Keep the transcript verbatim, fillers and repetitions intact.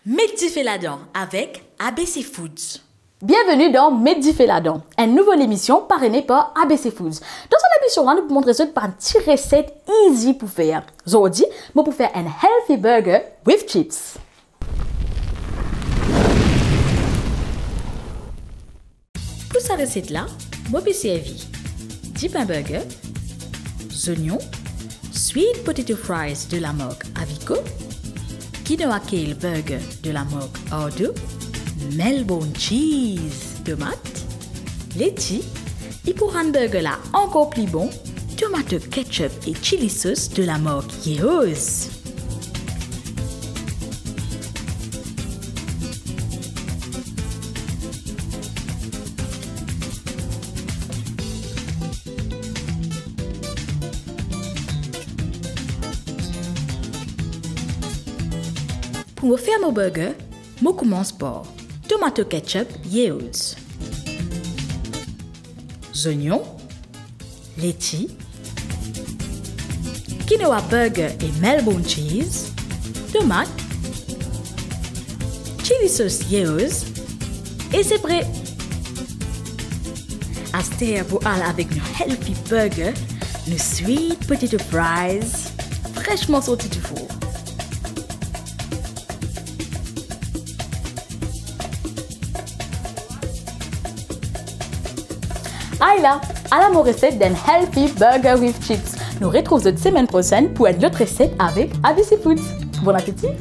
Met dife ladan avek A B C Foods. Bienveni dan Met dife ladan, enn nouvo lemision parene par A B C Foods. Dan sa lemision la, nou pou montre zot bann ti reset easy pou fer. Zordi, mo pou fer enn healthy burger with chips. Pou sa reset la, mo pe servi dipin burger, zonion, sweet potato fries de lamark Avico, quinoa kale burger de lamark Ardo, Melbourne cheese tomat, leti, e pou rann burger la ankor pli bon, tomato ketchup e chili sauce de lamark Yeo's. Pou mo fer mo burger, mo koumans par tomato ketchup Yeo's, zonion, leti, quinoa burger e Melbourne cheese, tomat, chili sauce Yeo's, e se pre. Aster pou al avek nou healthy burger, nou sweet potato fries, fresman sorti difour. Ay la, ala mo reset d'enn healthy burger with chips. Nou retrouv zot semenn prosenn pou enn lot reset avek A B C Foods. Bon apeti!